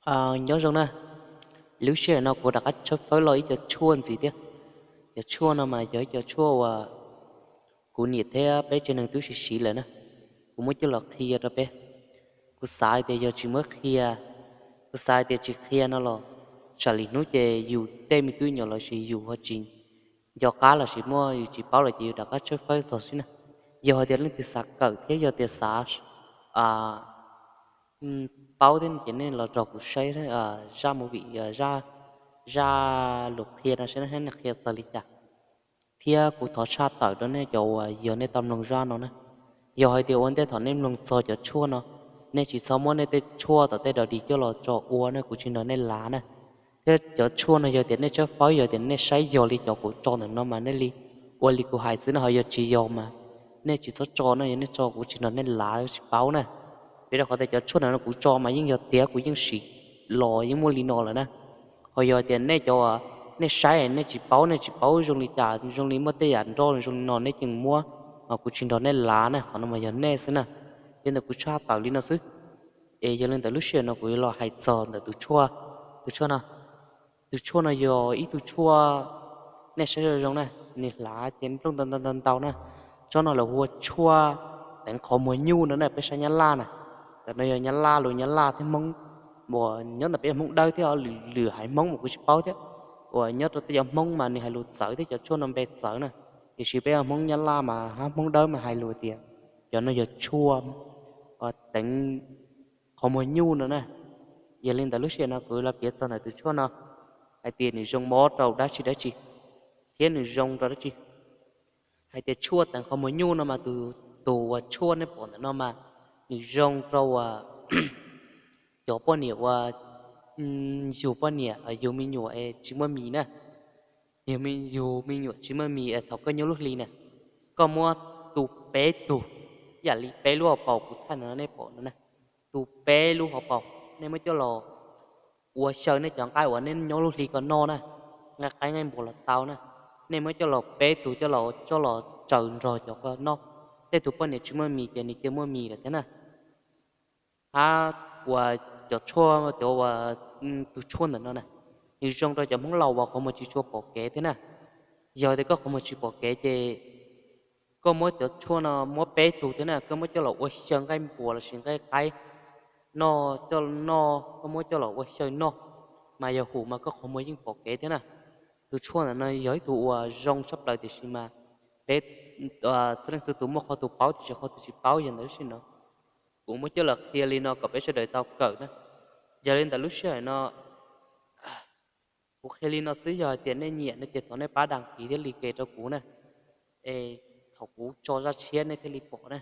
Nyob zoo na, lub sij hawm no kuv rov qab tshawb fawb los ib co tshuaj ntxiv thiab. Cov tshuaj no mas yog ib co tshuaj uas kuv niam thiab peb tsev neeg twb siv siv lawm na. Kuv muab coj los qhia rau peb. Kuv xav hais tias yog tsis muab qhia, kuv xav hais tias tsis qhia no los tsam li hnub ces yus tej me tub nyuam lossis yus ho tsis nco qab lossis muaj yus tsis paub lawm ces yus rov qab tshawb fawb txog xwb na. Yog hais tias leej twg xav kawm thiab yog tias xav paub thiab ces nej los nrog kuv saib zaj movie, zaj lus qhia no saib nej qhia txog li cas. Thiab kuv thov tshaj tawm rau nej cov uas yog nej tau mloog zaj no na, yog hais tias ua ntej thaum nej mloog txog cov tshuaj no, nej tsis txhob muab nej tej tshuaj tom tej dog dig coj los tso ua na, kuv tsis nrog nej lav na. Thiab cov tshuaj no yog tias nej tshawb fawb, yog tias nej saib yog li cov kuv tso ntawm no mas nej li ua li kuv hais xwb no, ho yog tsis yog mas nej tsis txhob tso no, yog nej tso kuv tsis nrog nej lav tsis paub na. Vim rau qhov tias cov tshuaj ntawm no kuv tso mas yeej yog tiav, kuv yeej siv los yeej muaj li no lawm na. Ho yog tias nej cov, nej saib nej tsis paub, nej tsis paub zoo li cas, zoo li muaj tej yam nroj zoo li no nej tseem muab, mas kuv tsis nrog nej lav na, qhov no mas yog nej xwb na. Yog ntawm kuv tshaj tawm li no xwb. Es yog li ntawd lub sij hawm no kuv yuav los hais txog ntawm tus tshuaj, tus tshuaj no, tus tshuaj no yog ib tug tshuaj, nej saib zoo zoo na, nws hlav ces nplooj ntau ntau ntau na. Tsob no lawv hu ua tshuaj teev qhov muag nyuj no na, peb saib nyab laj na. Ntawm no yog nyab laj, lus nyab laj thiab hmoob, uas nyob ntawm peb hmoob dawb thiab, lwm haiv hmoob mas kuv tsis paub thiab. Uas nyob rau tej cov hmoob mas nws hais lus txawv thiab, cov tshuaj no npe txawv na. Tiam sis peb hmoob nyab laj mas hab hmoob dawb mas hais lus tias cov no yog tshuaj teev qhov muag nyuj no na. Yog li ntawd lub sij hawm no kuv los piav txog ntawm tus tshuaj no hais tias nws zoo mob rau dab tsi dab tsi, thiab nws zoo rau dab tsi. Hais tias tshuaj teev qhov muag nyuj no mas tus, tus uas tshuaj nej pom ntawm no mas nws zoo rau uas cov poj niam uas yug poj niam, yug me nyuam es tsis muaj mis na. Yug me nyuam tsis muaj mis es thaum koj nyob lub hli na, koj muab tu peb tug, yam li peb lub hauv paus kuv thaij ntawm no nej pom no na, tu peb lub hauv paus, nej muab coj los ua xyaw nej cov nqaij uas nej nyob lub hli ko noj na, nqaij qaib nqaij npua los tau na. Nej muab coj los peb tug coj los, coj los tsaws nrog cov ko noj, tej tug poj niam tsis muaj mis ces nws cia muaj mis lawm thiab na. Hab uas cov tshuaj, cov uas, tus tshuaj ntawm no na, nws zoo rau cov hmoob laus uas qhov muag tsis tshua pom kev thiab na. Yog tias koj qhov muag tsis pom kev ces koj muab cov tshuaj no muab peb tug thiab na, koj muab coj los ua xyaw nqaij npua lossis nqaij qaib noj, coj noj, koj muab coj los ua xyaw noj, mas yog hum mas koj qhov muag yeej pom kev thiab na. Tus tshuaj ntawm no yog ib tug uas zoo tshaj plaws tiam sis mas peb txhua leej txhua tus muaj qhov tus paub tiam sis qhov tus tsis paub, yog ntawd lub sij hawm no kuv muab coj los qhia li no kom peb sawv daws tau kawm na. Yog li ntawd lub sij hawm no kuv qhia li no xwb, yog hais tias nej nyiam no ces thov nej pab đăng ký thiab like rau kuv na, es thaum kuv tso zaj tshiab nej thiaj li pom na.